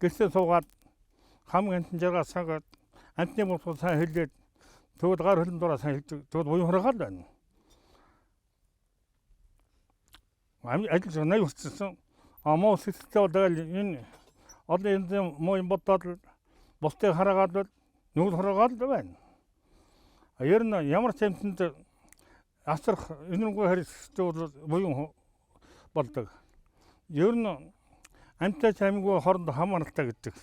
Гэрсээ суугаад хамаг амтан жаргал сагаад амтны босгол сайн хэлээд тэгвэл гар хөлн дураа сайн хэлдэг. Тэгвэл буян хураагаар л байна. Ажил 80 хүрчихсэн. А муу сэтгэлтэй бол тэгэл энэ олон янзын муу юм бодоод бусдыг хараагаад бол нүгэл хураагаад л байна. А ер нь ямар ч амтанд асрах энэрэнгүй харилцдаг бол буян болдог. Ер нь амтай ч амигүй хооронд хамааралтай гэдэг.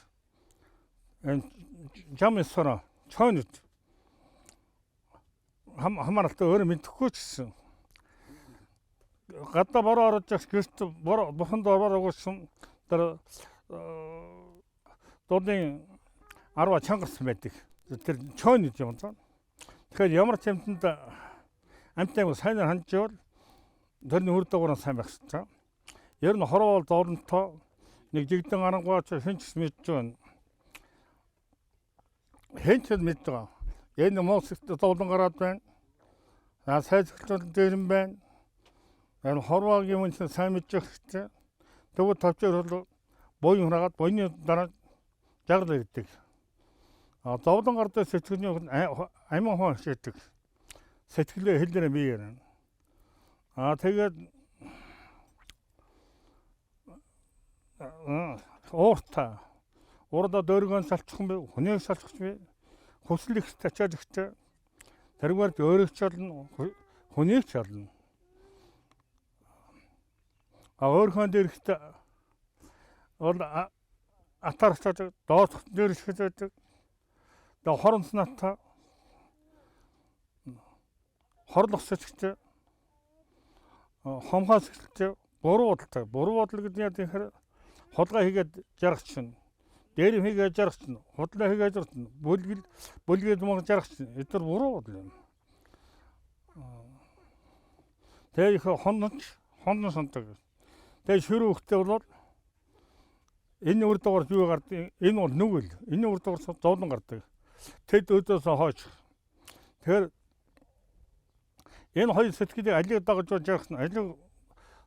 Жам ёсороо чойнод хамааралтай өөрөө мэдэхгүй ч гэсэн. Гадаа бороо орж явах гэрт бороо бурханд бороо өгсөн тэр дуудын 10 чангарсан байдаг. Тэр чойнод юм даа. Тэгэхээр ямар ч амтанд амтай сайнаар хандж явал тэрний үр дагавар нь сайн байх хэрэгтэй. Ер нь хороо бол зовлонтой нэг жигдэн арангуйч хэн ч мэдж байна. Хэн ч мэдж байгаа. Энэ муу зовлон гараад байна. А сайн зөвлөлт дээр юм байна. Энэ хорвоогийн юм чинь сайн мэдж явах хэрэгтэй. Тэгвэл товчоор бол буян хураагаад буяны дараа жаргал ирдэг. А зовлон гардаг сэтгэлийн амин хуан хичээдэг. Сэтгэлээ хэлнээр бие ярина. А тэгээд ууртай. Урдаа дөргөн салчих юм бэ? Хүнийг салчих юм бэ? Хүсэл их тачаад ихтэй. Тэргээр өөрийг ч олно, хүнийг ч олно. А өөрхөн дээр ихтэй бол атаарч дооцох дээр ихэд байдаг. Тэгээ хорон санаатай хорлох сэтгэлтэй хомхоо сэтгэлтэй буруу бодолтой. Буруу бодол гэдэг нь яа гэхээр хулгай хийгээд жаргач чинь, дээр юм хийгээд жаргач чинь, худлаа хийгээд жаргач чинь, бүлгэл бүлгээд мөнгө жаргач чинь. Эдгээр буруу бодол юм. Тэгээ их хонноч хонно сондог. Тэгээ ширүү хөхтэй бол энэ үр дагавар юу гардаг? Энэ бол нүгэл. Энэ үр дагавар зовлон гардаг. Тэд өдөөс хойш. Тэгэхээр энэ хоёр сэтгэлийг алийг дагаж жаргах нь алийг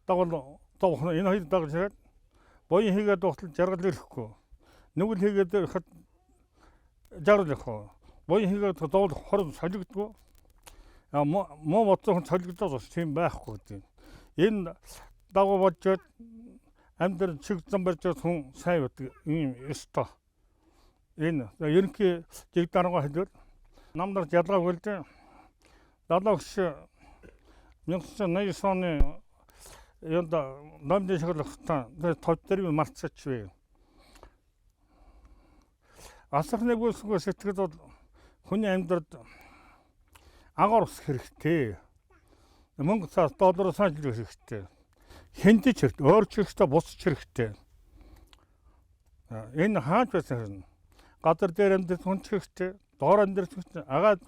дагуул зовх нь энэ хоёр дагаж ирээд буян хийгээд багтал жаргал ирэхгүй. Нүгэл хийгээд ирэхэд жаргал ирэхгүй. Буян хийгээд зовлох хорон солигдгүй. Муу бодсон хүн солигдоод бас тийм байхгүй гэдэг. Энэ дагуу бодож амьдрал чиг зам барьж хүн сайн байдаг юм ёстой. Энэ ерөнхий жиг дарга хэлбэл нам нар ялгаагүй л дээ. Далаа өгш 1989 оны юунд номдын шагалгахтаа тэр тов дээр марцаач вэ. Асар нэгүсгүй сэтгэл бол хүний амьдралд агаар ус хэрэгтэй. Мөнгө цаас доллар санал хэрэгтэй. Хэнтэж хэрэгтэй, өөр ч хэрэгтэй, бус ч хэрэгтэй. Энэ хаач байсан хэрнэ. Газар дээр амьдрах хүн ч хэрэгтэй, доор амьдрах хүн ч агаад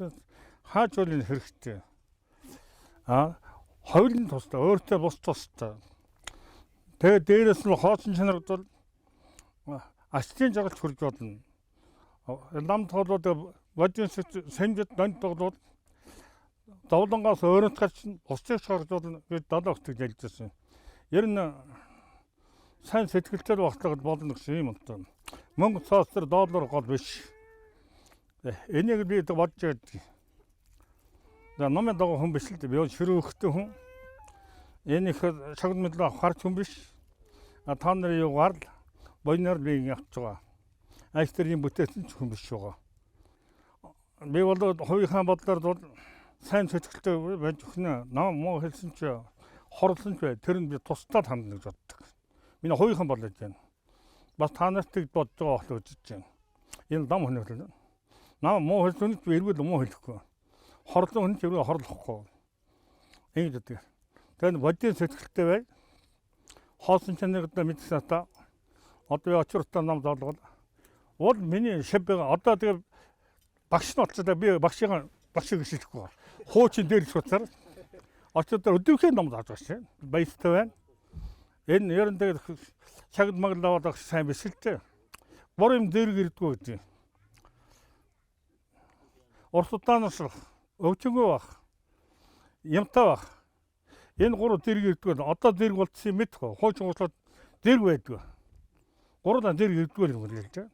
хаач бол энэ хэрэгтэй. А хоёулын тустай, өөртөө бус тустай. Тэгээ дээрээс нь хоосон чанар бол ачтын жаргалт хүрж болно. Нам тоглоод бодин сэнжэд донт тоглоод зовлонгоос өөрөнд гарч бусдыг гарч болно гэж далаа өгтөг ялжсэн. Ер нь сайн сэтгэлтэй багтлаад болно гэсэн юм л доо. Мөнгө цаас төр доллар гол биш. Энийг би бодож байдаг. За номын дагуу хүн биш л дээ. Би бол ширүүхтэй хүн. Энэ их шагнал мэдлээ авах харч хүн биш. А та нарын югаар л буйнаар би ингэ авч байгаа. Альч тэрийн бүтээсэн ч хүн биш байгаа. Би бол хувийнхаа бодлоор бол сайн сэтгэлтэй байж өгнө. Нам муу хэлсэн ч хорлсон ч бай. Тэр нь би тусдаа хандна гэж боддог. Миний хувийнхан бодлоо гэж байна. Бас та нарт тэг бодож байгаа болох гэж байна. Энэ лам хүнэл. Нам муу хэлсэн ч би эргүүл муу хэлэхгүй. Хорлон хүн ч эргүүл хорлохгүй. Ингэж боддог. Тэгэхээр бодийн сэтгэлтэй бай. Хоосон чанарыг одоо мэдсэн та. Одоо би очир утаа ном зоолгол. Уул миний шив байгаа. Одоо тэгээ багш нь болчихлоо. Би багшийн багшийг шилэхгүй байна. Хуучин дээр л хуцаар. Очир дээр өдөрхөө ном зааж байгаа шин. Баяртай байна. Энэ ер нь тэгээд шагд маглаа бол сайн биш л дээ. Бор юм дэрэг ирдгүү гэдэг. Урт удаанаас өвчнгөө бах. Ямтай бах. Энэ гурав дэрэг ирдгүү. Одоо дэрэг болцсон юм мэдхгүй. Хуучин гурлаад дэрэг байдгүй. Гурлаа зэрэг ирдгээр юм гэж.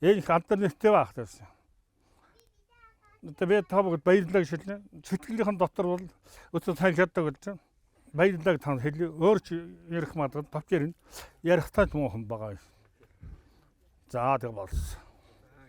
Энэ их алдар нэртэй байх гэсэн. Одоо би та бүгд баярлалаа гэж хэлнэ. Сэтгэлийнхэн дотор бол өтөө сайн чаддаг гэж. Баярлалаа та хэлээ. Өөр ч ярих мадаг товч ярина. Ярихтаа ч муухан байгаа. За тэг болсон.